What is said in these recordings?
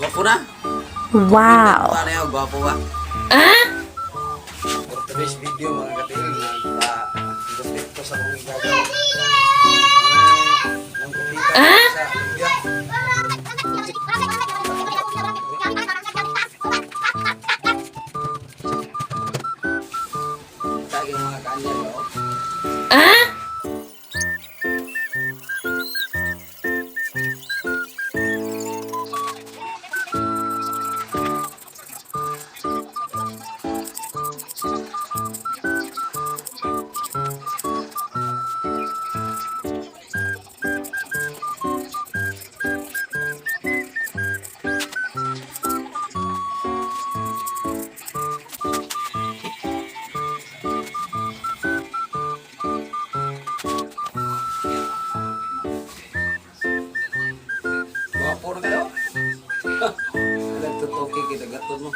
Gwapo na. Wow. Ano yun, gwapo ba? Ah? For today's video, mga katil, nagpa-gupit ko sa kong igagawa. Nang gupita sa lumpia. Tagi mga kanya, no? Gwapo na kayo. Nagtutuki kita gaton mo.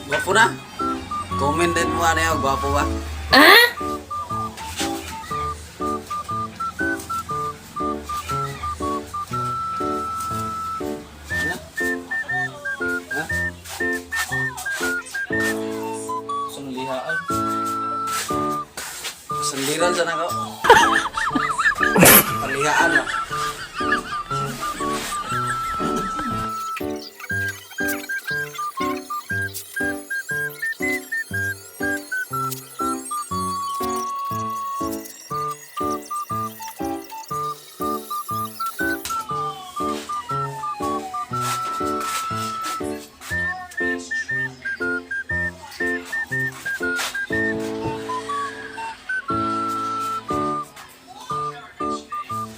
Gwapo na. Comment din mo ano yun, gwapo ba? Ah? Ano? Ha? Sanglihaan. Sandiran sa nako. Palihaan ah.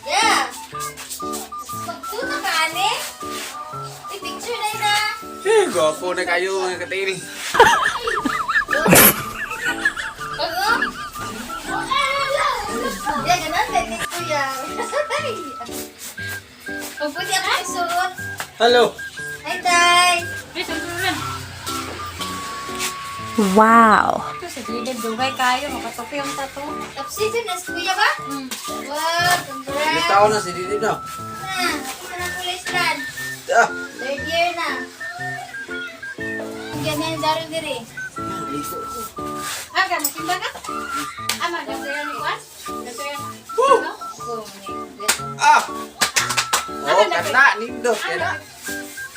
Yeah! Pagtuta ka, ane? I-picture na yun ah. Eh, gwapo na kayo, mga katil. Bago? Yeah, ganun. Ganun kuya. Pagputi ako yung suot. Hello. Hi, Tay! Wow. Ito sa gilid, dugay kayo, makatupi ang tato. Top season na si kuya ba? Wow, Ilang congrats! taon na si Didi no? Na, ako na kulay strand. Ah! Third year na. Ang ganyan daron diri. Ligo ako. Ah, gano'n, simba ka? Ah, maganda ni Juan? Nagsayan. Woo! Ano? Ah! Oh, kana nindo kana.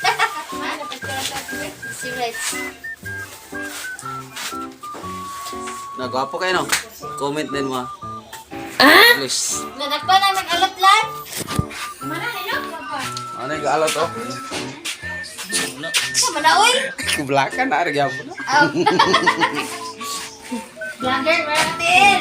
Ah, napagkaroon sa atin. Si Rex. Na gwapo kayo no? Comment din mo. Ah? Please. Nadagpa na nag-alat lan. Mana, ino? Papa. Ano yung gaalot oh? Sa manaoy. Kublakan na ari gyapon. Oh. Vlogger, ba? Ate.